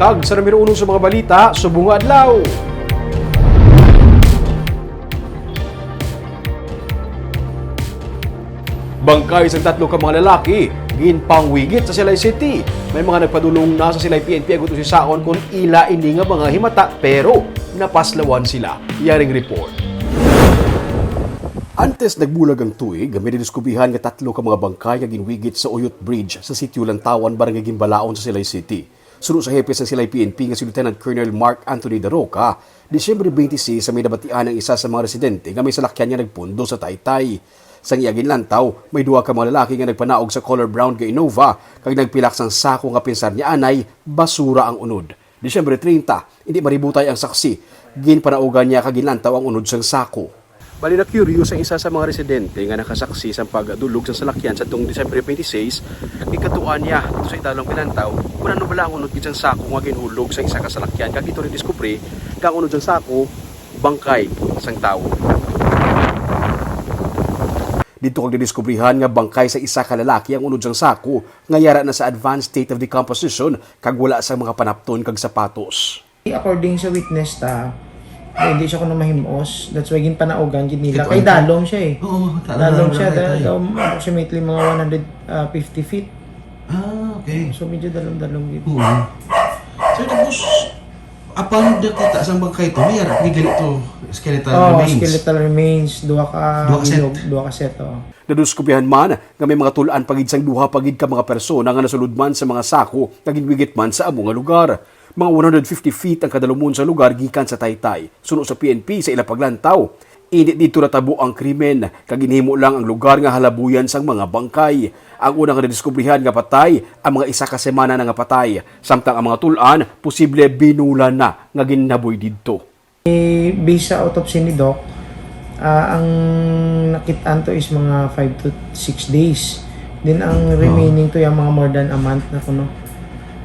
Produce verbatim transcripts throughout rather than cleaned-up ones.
Kag sa numero uno sa mga balita, subong nga adlaw. Bangkay sang tatlo ka mga lalaki ginpangwigit sa Silay City. May mga nagpadulong na sa Silay P N P agud usisaon kon ila ini nga mga himata, pero napaslawan sila. Yaring report. Antes nagbulag ang tuig, may nadiskubrihan nga tatlo ka mga bangkay nga ginwigit sa Uyot Bridge sa Sitio Lantawan, Barangay Gimbalaon sa Silay City. Suno sa hepe sang Silay P N P nga si Lieutenant Colonel Mark Anthony Daroca, Disyembre twenty-six sa may nabatian ang isa sa mga residente nga may salakyan nga nagpundo sa taytay. Sang iya ginlantaw, may duha ka mga lalaki nga nagpanaog sa color brown nga Innova kag nagpilak sang sako nga pinsar niya anay basura ang unod. Disyembre treinta, hindi maributay ang saksi. Ginpanaugan niya kag ginlantaw ang unod sang sako. Bali, na-curious ang isa sa mga residente nga nakasaksi sang pagdulog sang salakyan sa tuong Disyembre twenty-six, kag gikadtuan niya didto sa idalom gilantaw kon ano bala ang unod gid sang sako nga ginhulog sa isa ka salakyan, kag didto nadiskubre nga ang unod sang sako bangkay sang tawo. Didto kag nadiskubrihan nga bangkay sa isa ka lalaki ang unod sang sako nga yara na sa advanced state of decomposition kag wala sang mga panapton kag sapatos. According sa witness ta, eh, hindi siya kuno mahim-os. That's why ginpanaugan gid nila. Kay dalom siya eh. Oo, ta-, dalom siya, da-, dalom, approximately mga one hundred fifty feet. Ah, okay. So, medyo dalom-dalom gid. Oo. So, tapos, apan nakita sang bangkay to, may yara, may gali to, skeletal remains. Oo, skeletal remains, duha ka bilog, duha ka set, oo. Nadiskubrihan man nga may mga tul-an pa gid sang duha pa gid ka mga persona nga nasulod man sa mga sako nga ginwigit man sa amo nga lugar. Mga one hundred fifty feet ang kadalumon sa lugar gikan sa taytay. Suno sa P N P, sa ila paglantaw, indi didto natabo ang krimen, kag ginhimo lang ang lugar nga halabuyan sang mga bangkay. Ang una nga nadiskubrihan nga patay, ang mga isa ka semana na nga patay, samtang ang mga tul-an posible binulan na nga ginnaboy didto. Eh, based sa autopsy ni Doc, ah, ang nakit-an to is mga five to six days. Then, ang remaining to yung mga more than a month na kuno.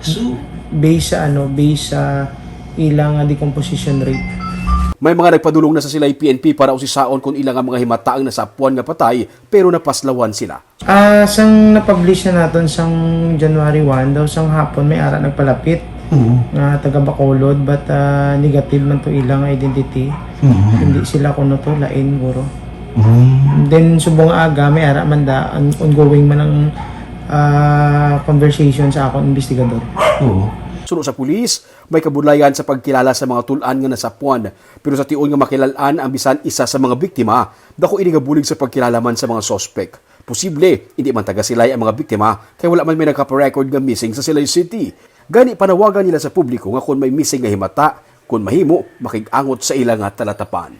So, based sa, ano, based sa ilang, ah, decomposition rate. May mga nagpadulong na sa Silay P N P para usisaon kung ila nga mga himata ang nasapuan nga patay, pero napaslawan sila. Ah, sang na-publish na naton sang January one, daw sang hapon may ara nagpalapit nga taga Bacolod, but, ah, negative man to ilang identity. Hindi sila kuno to, lain guro. Then subong aga may ara man da, on-, ongoing man ang, ah, conversation sa akong investigador. Suno sa pulis, may kabudlayan sa pagkilala sa mga tul-an nga nasapuan, pero sa tion nga makilal-an ang bisan isa sa mga biktima, dako ini nga bulig sa pagkilala man sa mga suspek. Posible, hindi man taga Silay ang mga biktima, kay wala man may nagkapa-record nga missing sa Silay City. Gani, panawagan nila sa publiko nga kon may missing nga himata, kon mahimo, makig-angot sa ila nga talatapan.